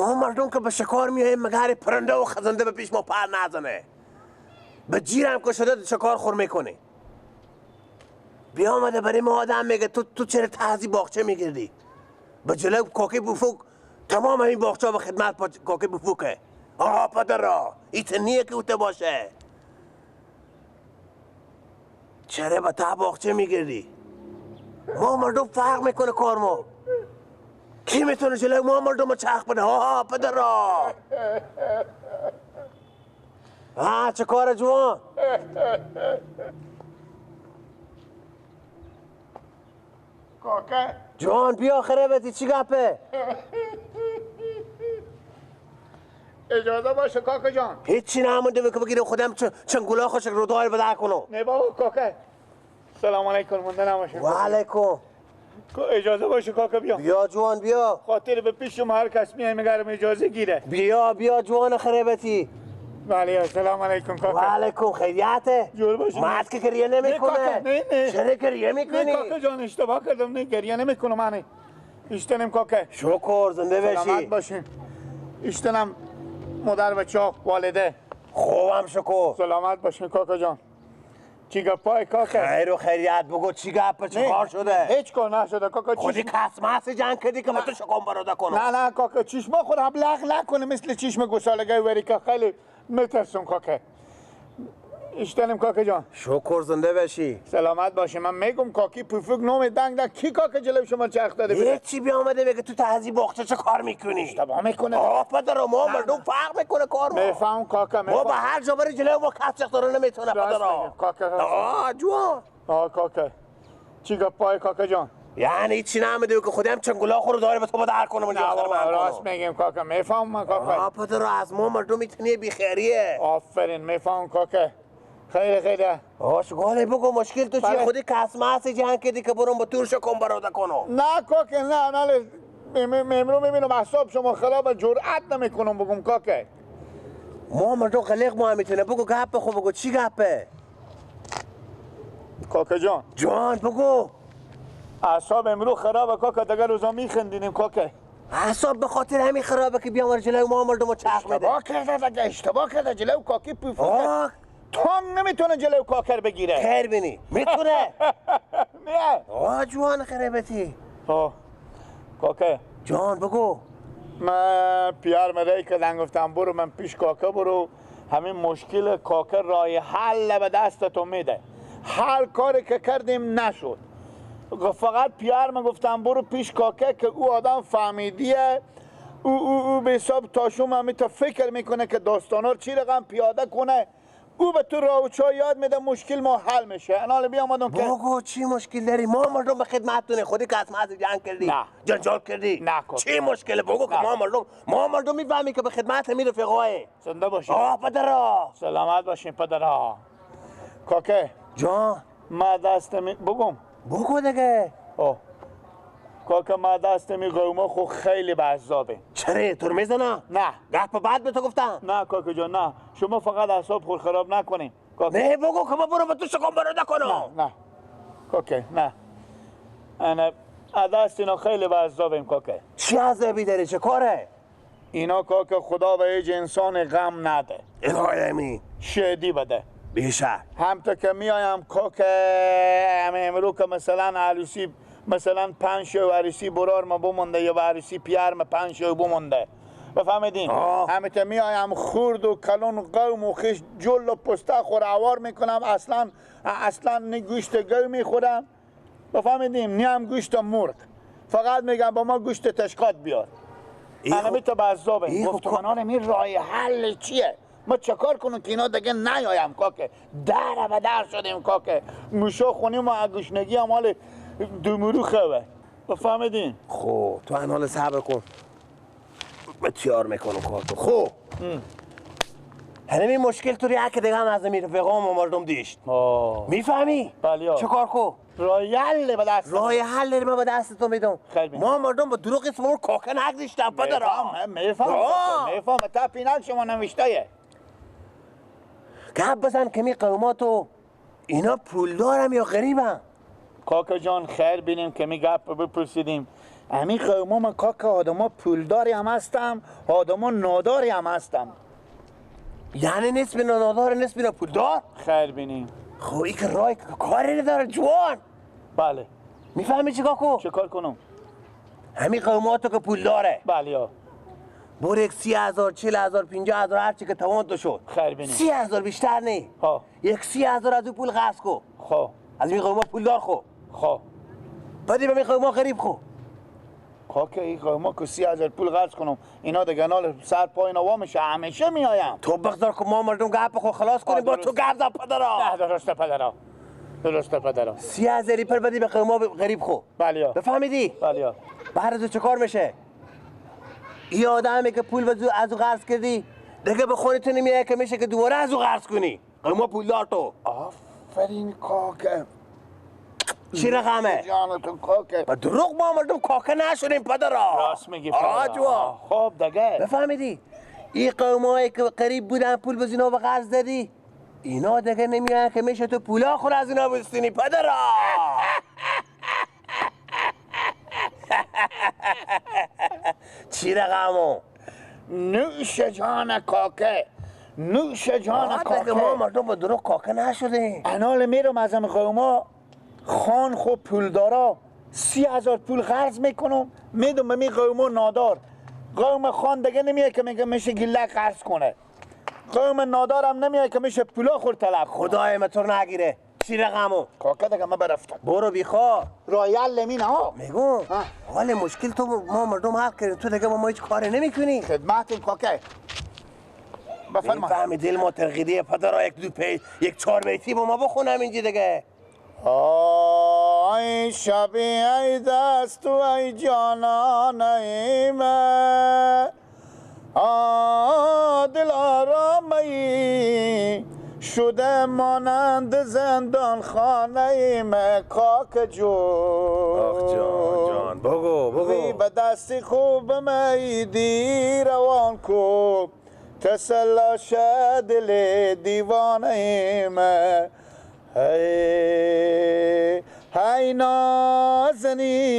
ما مردم که به شکار میاییم مگر پرنده و خزنده به پیش ما پر نزنه. به جیرم که شده شکار خور میکنه. بیامده برای ما آدم میگه تو چرا تهزی باغچه میگردی؟ به جلو کاکی بوفوک تمام این باغچه به خدمت کاکی بوفوکه. آها پدرا ایت نیه که اوته باشه. چرا به ته باغچه میگردی؟ ما مردم فرق میکنه کار ما. کی میتونه جلوی ما مردم رو چرخ بده؟ آها پدرا. ها چه کار جوان؟ کاکا جوان بیا خربتی چی گپه؟ اجازه باشه کاکا جان. هیچی نمونده که بگیرم خودم چنگولا خوش رو دایر بده کنم. نه بابا کاکا. سلام علیکم مونده نباشه. و علیکم. اجازه باشه کاکا بیا. بیا جوان بیا. خاطر به پیش شما هر کس میای میگرم اجازه گیره. بیا بیا جوان خربتی. بله سلام علیکم کاکا. و علیکم خیریته. جور باشی. مرد که گریه نمیکنه. نه نه. چرا گریه میکنی؟ نه کاکا جان اشتباه کردم. نه گریه نمیکنم من. ایشتنم کاکا. شکر زنده بشی. سلامت باشین. ایشتنم مادر بچه والده. خوبم شکر. سلامت باشین کاکا جان. چی گپای کاکا؟ خیر و خیریت بگو چی گپ چی کار شده؟ هیچ کار نشده کاکا. خودی کسمس جنگ کردی که من تو شکم براده کنم. نه نه کاکا چشما خود هم لغ نکنه مثل چشم گوسالگی وری که خیلی میترسم کاکا. اشتنم کاکا جان. شکر زنده بشی. سلامت باشی. من میگم کاکی پوفک نوم دنگ دنگ کی کاکا جلو شما چرخ داده بده؟ هیچی بیامده بگه تو تهذیب باغچه چه کار میکنی؟ اشتباه میکنه. آه پدر ما مردم فرق میکنه کار ما. میفهم کاکا میفهم. ما به هر جا بری جلو ما کس چرخ داره نمیتونه پدر. کاکا. آه جوان. آه کاکا. چی گپای کاکا جان؟ یعنی هیچی نمیده که خودم چنگولا خورو داره به تو بدر کنم اونجا آخر من. راست میگم کاکا میفهم من کاکا. آه پدر از ما مردم میتونی بیخیریه. آفرین میفهم کاکا. خیلی خیلی. آش گاله بگو مشکل تو چیه؟ خودی کسماس جنگ کردی که برم با تور شکم براده کنم. نه کاکا نه نه امرو میبینم اعصاب شما خراب جرأت نمیکنم بگم کاکا. ما مردم قلق ما میتونه بگو گپ خو بگو چی گپه؟ کاکا جان. جان بگو. اعصاب امرو خرابه کاکا دیگه روزا میخندینیم کاکا. اعصاب به خاطر همین خرابه که بیام جلوی ما مردم چرخ میده. اشتباه کرده دیگه اشتباه کرده جلو کاکی پوفو. تانگ نمیتونه جلو کاکر بگیره. خیر بینی میتونه. نه آه جوان خربتی. آه کاکا جان بگو. من پیار مدهی کردن گفتم برو من پیش کاکا برو همین مشکل کاکا رای حل به دست تو میده. هر کاری که کردیم نشد. فقط پیار من گفتم برو پیش کاکا که او آدم فهمیدیه. او به حساب تاشوم همی تا فکر میکنه که داستانا رو چی رقم پیاده کنه. او به تو راه و چای یاد میده مشکل ما حل میشه. انا بیامدم که بگو چی مشکل داری؟ ما مردم به خدمتتونه. خودی کسمت جنگ کردی. نه جنجال کردی. نه چی مشکله بگو که ما مردم میفهمی که به خدمت می رفیقای. زنده باشین. آه پدرا. سلامت باشین پدرا. کاکه جان ما دست می بگم بگو دیگه. آه کاکا ما دست می قوما خو خیلی به عذابه. چرا تو رو میزنه؟ نه گپ بعد به تو گفتم. نه کاکا جان نه شما فقط اعصاب خود خراب نکنین کاکا. نه بگو که ما برو به تو شکم برو نکنم. نه نه کاکا نه انا دست اینا خیلی به عذابیم کاکا. چی عذابی داری؟ چه کاره؟ اینا کاکا خدا به هیچ انسان غم نده. الهی امین. شادی بده. بیشه هم تا که میایم کاکا امرو که مثلا عروسی مثلا 5 شو عروسی برار ما بمونده یا عروسی پیار ما 5 شو بمونده بفهمیدین؟ همه تا میایم خورد و کلون قوم و خش جل و پسته خور عوار میکنم. اصلا نه گوشت گو میخورم بفهمیدیم نه هم گوشت مرغ. فقط میگم با ما گوشت تشکات بیار. انا تا به عذابه گفتم من این راه حل چیه؟ ما چکار کنم که اینا دیگه نیایم کاکه؟ در و در شدیم کاکه. موشا خونیم و گشنگی هم حال دومرو خوبه بفهمیدین؟ خب تو حال صبر کن بسیار میکنم کار تو. خب همین مشکل تو ریه که دیگه هم از رفیقام و مردم دیشت. میفهمی؟ بله. چه کار کو؟ راه حل به دست راه حل ما به دست تو میدم. ما مردم با دروغ اسم کاکا نگذاشتم پدرم. میفهم میفهم تا پینال شما نوشته. گپ بزن که می قوماتو اینا پولدارم یا غریبم؟ کاکا جان خیر بینیم که می گپ بپرسیدیم. همین قوما من کاکا آدما پولداری هم هستم، آدما ناداری هم هستم. یعنی نصف نادار نصف پولدار؟ خیر بینیم. خب این که رای کاری نداره جوان. بله. میفهمی چیکار کو؟ چه کار کنم؟ همین قوماتو که پول داره. بله ها. برو یک 30,000 40,000 50,000 هر چی که توان تو شد. خیر بینیم. 30,000 بیشتر نی. ها. یک 30,000 از اون پول قرض کو. خب. از این قوما پولدار خو. خب. بعدی به این قوما غریب خو. کاکا این قوما که 30,000 پول قرض کنم اینا دیگه نال سر پای نوا میشه، همیشه میایم. تو بگذار که ما مردم گپ خو خلاص کنیم با تو گپ زد پدرا. نه درسته پدرا. درسته پدرا. 30,000 پر بدی به قوما غریب خو. بله. بفهمیدی؟ بله. بعد از چه کار میشه؟ این آدمی که پول از او قرض کردی دیگه به خودت نمیاد که میشه که دوباره از او قرض کنی. قوما پولدار تو. آفرین کاکا. چی رقمه؟ جانتون کاکا. با دروغ ما مردم کاکا نشدیم پدرا. راست میگی پدرا. خب دیگه بفهمیدی؟ این قومایی که قریب بودن پول به اینا به قرض دادی اینا دیگه نمیان که میشه تو پولا خور از اینا بستونی پدرا. چی رقمو؟ نوش جان کاکه، نوش جان کاکه. ما مردم با دروغ کاکه نشدیم. انال میرم از هم قوما خان خو پولدارا 30,000 پول قرض میکنم میدم به می قوما نادار. قوم خان دیگه نمیه که میگه میشه گله قرض کنه. قوم نادارم نمیه که میشه پولا خور طلب. خدای من تو نگیره. چی رقمو؟ کاکا دیگه من برفتم. برو بیخواه. رایل لمین ها. میگم حال مشکل تو ما مردم حل کردیم، تو دیگه با ما هیچ کاری نمیکنی. خدمتیم کاکا. بفرما. فهمی دل ما ترغیدیه پدرا، یک دو پی یک 4 بیتی با ما بخونم اینجا دیگه. آی شبی ای دست و ای جانان ای من دل آرامی شده مانند زندان خانه من کاک جون. آخ جان جان بگو بگو. به دستی خوب میدی روان کو تسلا دل دیوانه من. هی هی نازنینم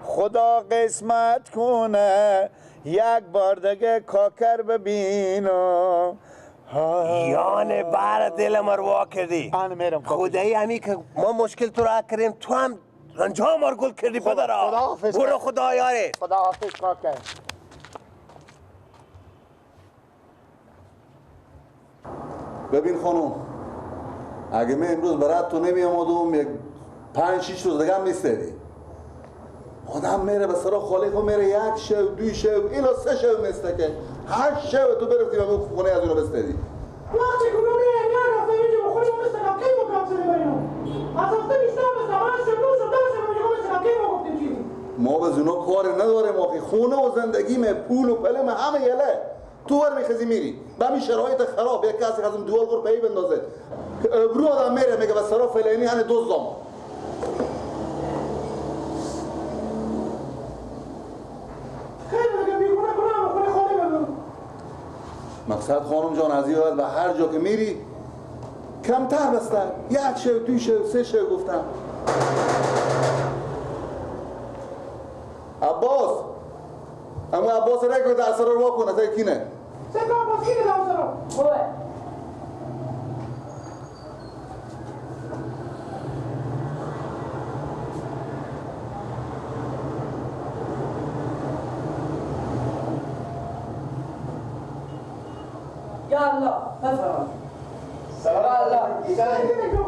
خدا قسمت کنه یک بار دیگه کاکر ببینم. یانه بر دل ما رو کردی. خدایی همی که ما مشکل تو را کردیم تو هم رنجا ما رو گل کردی پدرا. خداحافظ. برو خدا یاره. خداحافظ کاکر. ببین خانم، اگه من امروز برات تو نمی آمدم یک 5-6 روز دیگه هم میستدی. آدم میره به سرا خاله خو میره یک شو دو شو الا 3 شو میسته که 8 شو تو برفتی به خونه از اونو بستدی. وقتی که میره میره رفته اینجا بخوری ما مستقیم کی ما کم زدیم اینو از هفته بیشتر مستقیم 8 شو 9 شو 10 شو میگم مستقیم کی ما گفتیم چیزی. ما به زونا کار نداریم آخه، خونه و زندگی می پول و پله ما همه یله. تو ور میخزی میری به همین شرایط خراب یک کسی از اون دیوار خور پی بندازه ابرو آدم میره میگه به سرا فلانی هنه دزدم. مقصد خانم جان از این و هر جا که میری کمتر بسته 1 شو 2 شو 3 شو گفتم. عباس اما عباس را که در سر رو کنه تا کینه سه عباس کینه در سر خوبه. یا الله بفرما. سلام الله.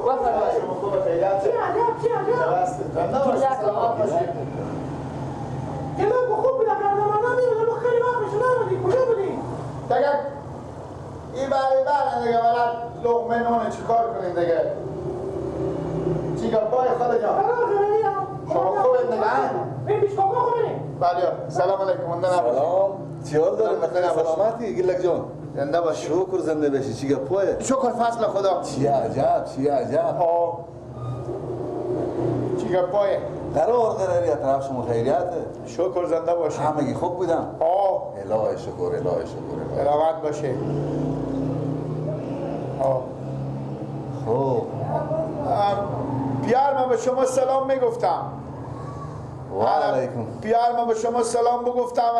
بفرما. شما خوب خیریت؟ چی عجب چی عجب. سلامت باشید. کلاب خوب بوده کردم من نمیدونم خیلی وقت میشه نبودی. کجا بودی؟ دیگه این بر دیگه ولد لقمه نونه چیکار کنیم دیگه؟ چی گپای خاله جان؟ شما خوبید دیگه؟ این پیش کاکا خوبه؟ بله. سلام علیکم. زنده نباشید. سلام. چی حال داری؟ بخیر سلامتی گلک جان. زنده باشی. شکر زنده باشی. چی گپای؟ شکر فضل خدا. چی عجب چی عجب. چی گپای؟ قرار قراری طرف شما خیریته. شکر زنده باشی. همگی خوب بودم. الهی شکر الهی شکر. سلامت باشی. خب پیار من به شما سلام میگفتم. و علیکم. پیار ما به شما سلام بگفتم،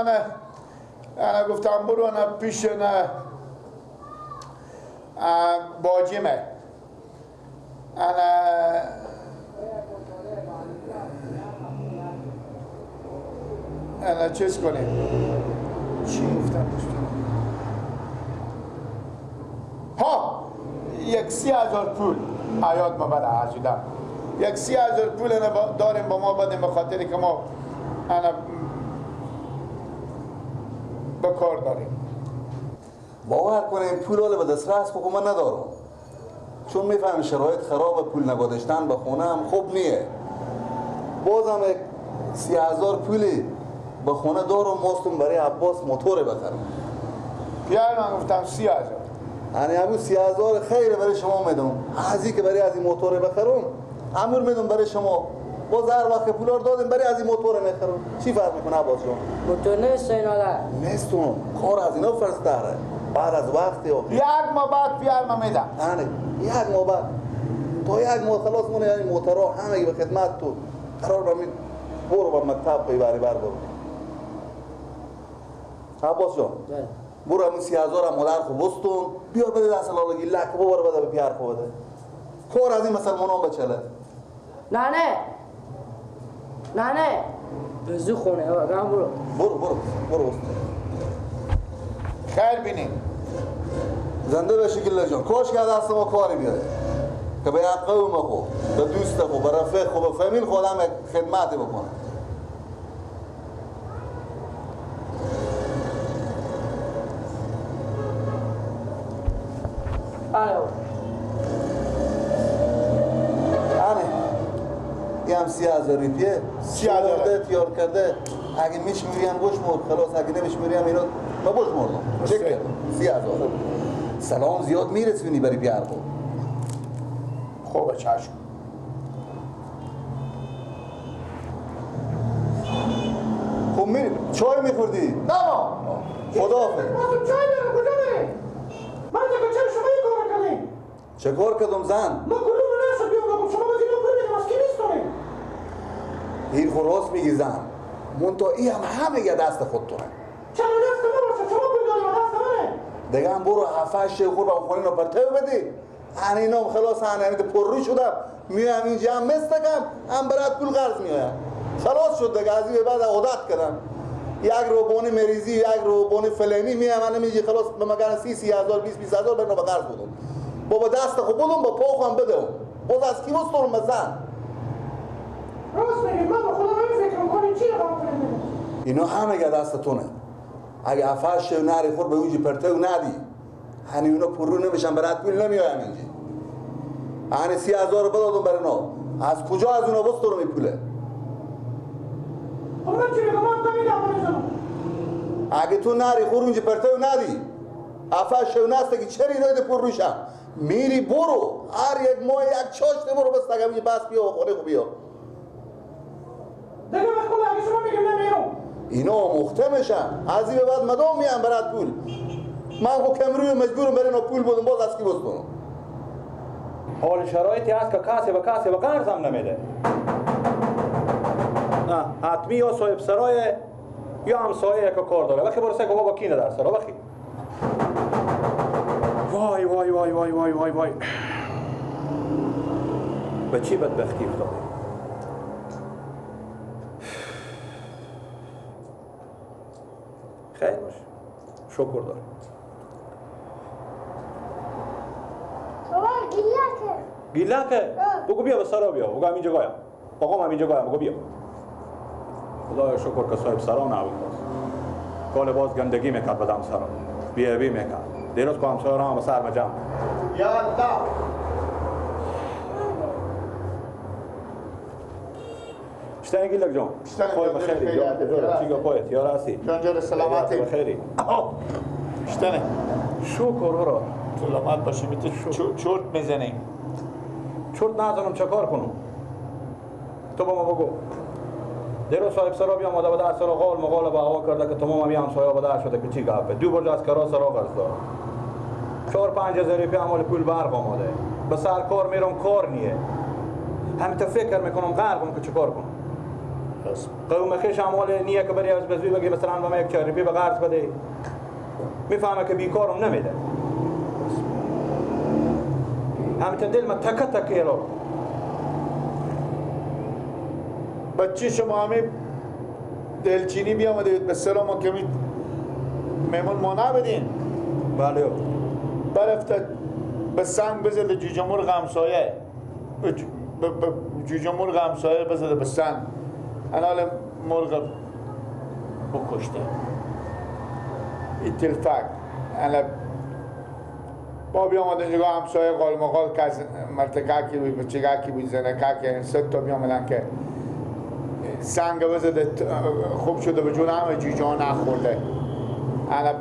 انا گفتم برو انا پیش نه باجیمه انا انا چیز کنیم. چی گفتم؟ ها یک 30,000 پول عیاد ما بره عزیدم. یک 30,000 پول داریم با ما بدیم به خاطر که ما انا به کار داریم. باور کنیم پول حالا به دسترس خب من ندارم، چون میفهم شرایط خراب، پول نگذاشتن به خونه هم خوب نیه. بازم یک 30,000 پولی به خونه دارم، ماستم برای عباس موتور بخرم. پیار من گفتم 30,000. یعنی همون 30,000 خیر برای شما میدم، از این که برای از این موتور بخرم امور میدم برای شما. باز هر وقت پولا رو دادم برای از این موتور میخرم. چی فرق میکنه عباس جان؟ موتور نیست اینا نیستون، کار از اینا فرستاره. بعد از وقت یا یک ماه بعد پیار ما میدم. یعنی یک ماه بعد تا یک ماه خلاص مونه، یعنی موتورها همه به خدمت تو قرار برمی. برو به مکتب پی بری بر برو. عباس جان برو همون 30,000 مادر خو بستون بیار بده دست لالگی لک ببر بده به پیار خو بده. کار از این مسلمانان بچله. نه نه نه نه بزو خونه واقعا برو برو برو برو بستون. خیر بینیم. زنده باشی گله جان. کاش که دست ما کاری بیاره که به یک قوم خو، به دوست خو، به رفیق خو، به فامیل خودم خدمتی بکنه. الو. آره. این هم 30,000 روپیه. 30,000 تیار کرده. اگه میشمیریم گوش مرد خلاص، اگه نمیشمیریم اینا ما گوش مردم. چک کردم 30,000. سلام زیاد میرسونی برای پیار خود. خوبه چشم. خب میریم. چای میخوردی؟ نه خداحافظ. ما چای دارم، کجا بریم؟ من دیگه چرا شما این کار کردین؟ چه کار کردم زن؟ ما گلوم نشد بیام بگم شما باز اینو پول بدیم، از کی نیستونیم؟ این خب راست میگی زن. منتها ای هم همه یه دست خودتونه. چرا دست ما باشه؟ شما پول داریم دست منه. دیگه هم برو 7-8 خور با خونه اینا پرتو بدی. هن اینا هم خلاص هن همین پر رو شدم میایم اینجا هم مستکم هم برات پول قرض میایم. خلاص شد دیگه، از این بعد عادت کردم. یک روبانی مریضی، یک روبانی فلانی میایم من میگی خلاص به مگن 30,000 20,000 برنو به قرض بدم. بابا دست خود بدم با پا خودم بدم. باز از کی بسترم بزن؟ راست میگی، من با خودم همین فکر می‌کنم چی رقم کنیم. اینا همه دستتونه. اگه افش نری خور به اونجی پرتو ندی، هنی اونا پر رو نمیشن برات پول نمیایم اینجا. هنی 30,000 رو بدادم برای اینا. از کجا از اونا بسترم این پوله؟ خب من چی بگم؟ من نمیدونم. اگه تو نری خور اونجا پرتو ندی، افش نست که چرا اینا پر روشم میری برو هر یک ماه یک چاشت برو بس تگم اینجا بس بیا و خونه خو بیا. دیگه وقت خدا اگه شما میگم نمیرم اینا مخته میشن. از این به بعد مدام میام برات پول. من خب کمروی مجبورم برای اینا پول بدم، باز از کی بستونم؟ حال شرایطی هست که کسی به کسی به قرض هم نمیده. نه حتمی یا صاحب سرای یا همسایه که کار داره. وقتی برو سه که بابا کینه در سرا وقتی. وای وای وای وای وای وای وای به چی بدبختی افتاده. خیر باشه، شکر دارم. بابا گیلاکه. گیلاکه؟ بگو بیا به سرا بیا. بگو همینجا گایم. آقام همینجا گایم. بگو بیا. خدایا شکر که صاحب سرا نبود. کال باز گندگی میکرد به سرا. بی بی میکرد. دیروز که همسایه را هم به سر مجمع. یا الله. شتنی گیلک جان. خواهی بخیری. چی گپایت؟ یار هستی؟ جان جان سلامتی. بخیری. شتنی. شکر برا. سلامت باشی. تو چرت میزنی. چرت نزنم چه کار کنم؟ تو با ما بگو. دیروز صاحب سرا بیام آمده بوده از سرا قال مقال به هوا کرده که تمام همی همسایه بوده شده که چی گپه. دو برج از کرا سرا قرض دارم. 4-5 هزار روپیه مال پول برق آماده. به سر کار میرم کار نیه. همین تا فکر میکنم غرقم که چه کار کنم. قوم خویش هم مال نیه که بری از بزوی بگی مثلا به ما یک چهار به قرض بده. میفهمه که بیکارم نمیده. همینطور دل من تکه تکه را. بچه شما همه دلچینی بیامده به سلام که میمون ما نبدین. بله. برفته به سنگ بزده جوجه مرغ همسایه. جوجه مرغ همسایه بزده به سنگ. انال مرغ بکشته. این تلفک. انا با بیامدن اینجا همسایه قال مقال که از مرتکه کی بود بچگه کی بود زنکه کی سه تا بیامدن که سنگ بزده خوب شده به جون همه جوجه ها نخورده. انا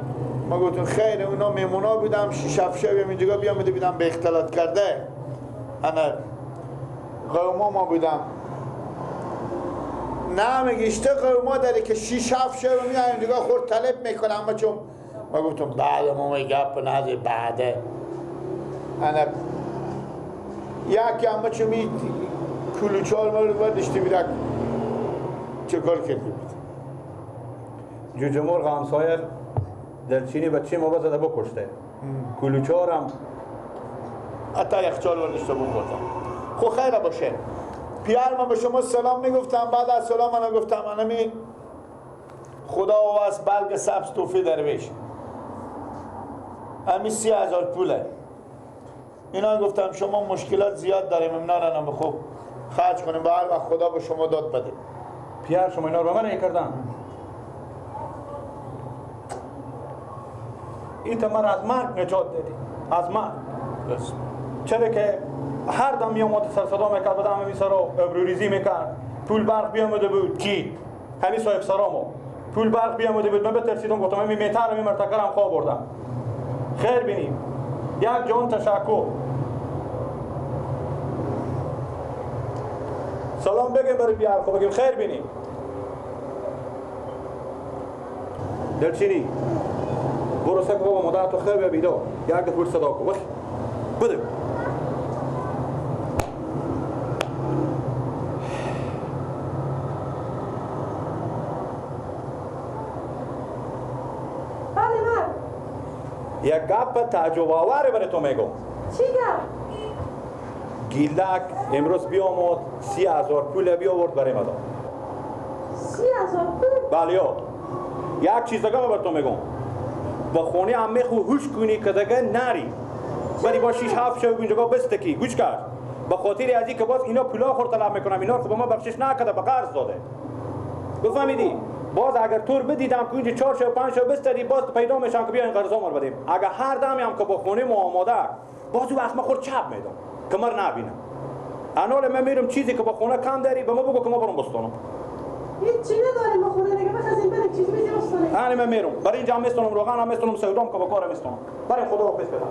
ما گفتیم خیر اونا میمونا بودم شیش هفت شب اینجا بیامده بودم به اختلاط کرده. انا قوما ما بودم نه میگشته قوما داره که شیش هفت شب میان اینجا خورد طلب میکنه. اما چون ما گفتم بعد ما گپ نزد بعده. انا یکی اما چون می کلوچال ما رو برداشتی بیدک چه کار کردی بود؟ جوجه مرغ همسایه دلچینی بچه ما بزده بکشته. کلوچارم حتی یخچال برداشته بخوردم. خب خیره باشه. پیار من به شما سلام میگفتم، بعد از سلام من گفتم من خدا و از بلگ سبز توفی درویش همین 30,000 پوله. اینا گفتم شما مشکلات زیاد داریم اینا را نم خوب خرج کنیم به هر وقت خدا به شما داد بده. پیار شما اینا رو به من کردن. این تا من از مرگ نجات دادی. از مرگ. چرا که هر دم میامد سر صدا میکرد بودم همین سرا ابروریزی میکرد. پول برق بیامده بود کی؟ همین صاحب سرامو. پول برق بیامده بود من بترسیدم گفتم همین میتر همین مرتکرم خواب بردم. خیر بینیم. یک جان تشکر. سلام بگیم برای بیار خب بگیم خیر بینیم. دلچینی برو سگ بابا مادر تو خیر بیدار یک دفعه صدا کن وقت بده. بله من یک گپ تعجب آور برای تو میگم. چی گپ؟ گیلک امروز بیامد 30,000 پول بیاورد برای ما. 30,000 پول؟ بله یاد. یک چیز دیگه من بر تو میگم. با خونه عمه خو هوش کنی که دیگه نری. ولی با 6 7 شب اینجا بستکی گوش کرد. با خاطر از اینکه باز اینا پولا خور طلب میکنم اینا خب ما بخشش نکرده به قرض داده. بفهمیدی؟ باز اگر تور بدیدم که اینجا 4 شب 5 شب بستدی باز پیدا میشم که بیاین قرض ما بدیم. اگر هر دمی هم که با خونه ما آماده باز وقت ما خور چپ میدم که ما رو نبینم. انال من میرم چیزی که با خونه کم داری به ما بگو که ما برم بستانم. هیچ چی نداریم با خونه دیگه بخزیم بریم چیزی بزیم بستانیم. انا من میرم برای اینجا هم میستونم روغن هم میستونم سودام که با کارم میستونم. برای خدا حافظ بدم.